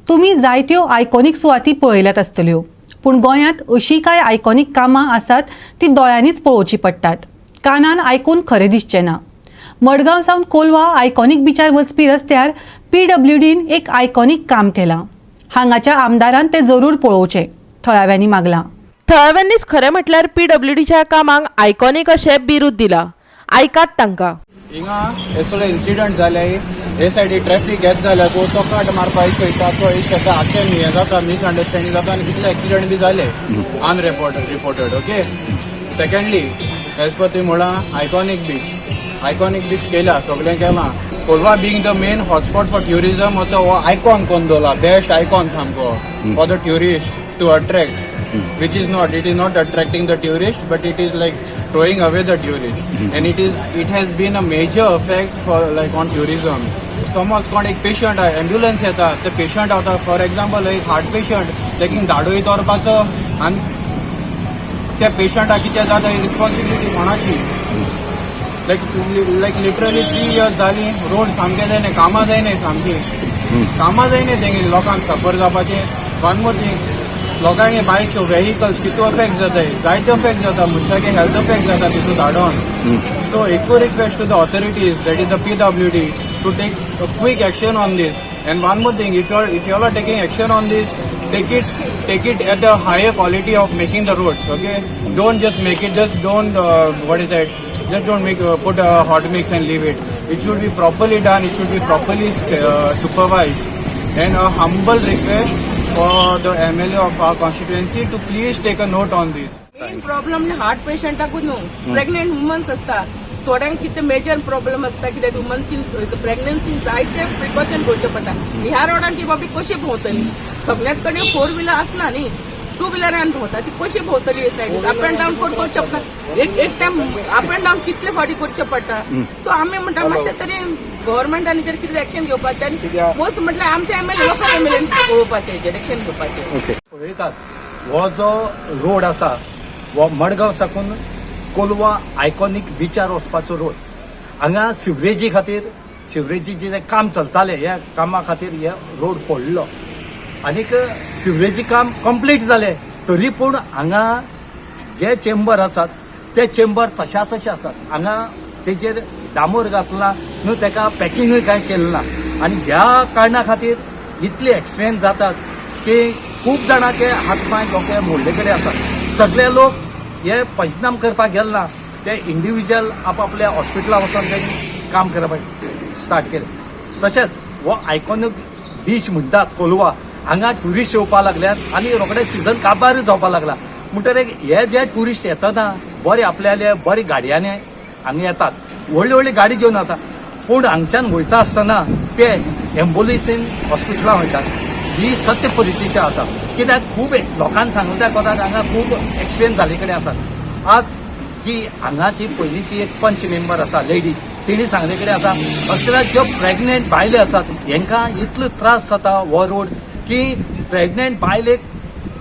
तुमी जायत्यो आयकॉनीक सुवाती पळयल्यात आसतल्यो, पूण गोंयांत अशीं कांय आयकॉनीक कामां आसात ती दोळ्यांनीच पळोवची पडटात, कानान आयकून खरें दिसचें ना. मडगांव सावन कोलवा आयकॉनीक बिचार वचपी रस्त्यार पीडब्ल्यूडीन एक आयकॉनीक काम केलां. हांगाच्या आमदारान तें जरूर पळोवचें, थळाव्यांनी मागलां. थळाव्यांनीच खरें म्हटल्यार पीडब्ल्यूडीच्या कामांक आयकॉनीक अशें बिरूद दिलां. आयकात तांकां. हिंगा हे सगळे इन्सिडंट जाले, हे सायडी ट्रॅफिक येत जाल्यार तो कट मारपा वयता, तो शकता. आख्खें हें जाता, मिसअंडरस्टँडींग जाता आनी कितले एक्सिडंट बी जाले unreported, reported. Okay, secondly, as per तुवें म्हळां, आयकॉनीक बीच, आयकॉनीक बीच केल्या, सगळें केलां. Colva being the main hotspot for tourism, असो हो आयकॉन कोण दवरला, बेस्ट आयकॉन सामको for the tourist to attract, which is not, it is not attracting the tourist, but it is like throwing away the tourist, and it has been a major effect for like on tourism. समज कोण एक patient ambulance येता, ते patient वता, for example एक heart patient, तेकीन धाडूय दवरपाचो आनी त्या पेशंटाक कितें जाता, रिस्पॉन्सिबिलिटी कोणाची? लायक लिटरली 3 इयर्स जाली, रोड सामके जायना, कामां जायना, सामकी कामां जायना. तेंगे लोकांक सफर जावपाचें. वन मोर थींग, लोकांक बायक्स, व्हेकल्स कितू अफेक्ट जाताय, जायते अफेक्ट जाता, मनशाके हेल्थ अफेक्ट जाता तितून धाडोन. सो एकू request to the authorities, that is the PWD, to take a quick action on this. And one more thing, if you are taking action on this, take it at a higher quality of making the roads, okay? Don't just make it, just don't, what is that, just don't make, put a hot mix and leave it. It should be properly done, it should be properly supervised. And a humble request for the MLA of our constituency to please take a note on this. Main problem heart पेशंटाकूच न्हू, pregnant women's आसता, थोड्यांक कितें major problem आसता. कित्याक वुमन्सीन प्रेग्नन्सीन जायते precaution घेवचे पडटा. ह्या रोडान ती बाबी कशी भोंवतली? सगळ्यात कडेन फोर व्हिलर आसना न्ही, टू व्हिलरान भोंवता. ती कशी भोंवतली? सायडीन अप अँड डावन करपाक शकता. एक एक टायम अप अँड डावन कितले फावटी करचे पडटा. सो आमी म्हणटा, मातशें तरी गव्हर्मेंटान हेजेर कितें एक्शन घेवपाचें आनी मोस्ट म्हटल्यार आमचे एमएलए, लोकल एमएलए पळोवपाचें, हेजेर एक्शन घेवपाचें. पळयतात, हो जो रोड आसा हो मडगांव साकून कोलवा आयकॉनीक बिचार वचपाचो रोड. हांगा सिवरेजी खातीर, सिवरेजीचें जें काम चलतालें, ह्या कामा खातीर हे रोड फोडलो आनीक सिवरेजी काम कंप्लीट जालें, तरी पूण हांगा जे चेंबर आसात ते चेंबर तशा तशे आसात. हांगा तेजेर डांबर घातला न्हू, तेका पॅकिंगूय कांय केलें ना आनी ह्या कारणा खातीर इतले एक्सिडेंट जातात की खूब जाणांचे हात पांय दोके मोडले कडेन आसात. सगळे लोक हे पंचनाम करपाक गेले ना, ते इंडिव्हिज्युअल आपापल्या हॉस्पिटलां वचोन तेणी काम करपाक स्टार्ट केलें. तशेंच हो आयकॉनीक बीच म्हणटात कोलवा, हांगा ट्युरिस्ट येवपाक लागल्यात आनी रोखडे सिजन काबार जावपाक लागला. म्हणटकीर हे जे ट्युरिस्ट येतना बरे आपल्याले बरे गाडयांनी हांगा येतात, व्हडली व्हडली गाडी घेवन येता, पूण हांगच्यान वयता आसतना ते एम्बुलन्सीन हॉस्पिटलां वयतात. ही सत्य परिस्थिती आसा, कित्याक खूब लोकांनी सांगले त्या कोताक हांगा खूब एक्सिडेंट जाल्ले कडेन आसात. आज जी हांगाची पयलींची एक पंच मेंबर आसा लेडी, तेणी सांगले कडेन आसा, अक्षरा ज्यो प्रेग्नेंट बायले आसात हेंकां इतलो त्रास जाता हो रोड की प्रेग्नेंट बायलेक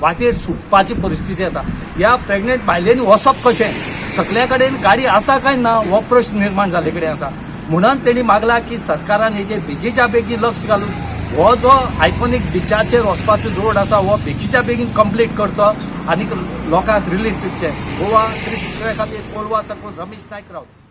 वाटेर सुटपाची परिस्थिती येता. ह्या प्रेग्नेंट बायलेन वचप कशें? सगल्या कडेन गाडी आसा काय ना, हो प्रश्न निर्माण जाल्ले कडेन आसा. म्हणून तेणी मागला की सरकारान हेजेर बेगीच्या बेगीन लक्ष घालून हो जो आयकॉनीक बिचाचेर वचपाचो रोड आसा हो बेगीच्या बेगीन कंप्लीट करचो आनी लोकांक रिलीफ दिवचें. गोवा 360 खातीर कोलवा साकून रमेश नायक रावत.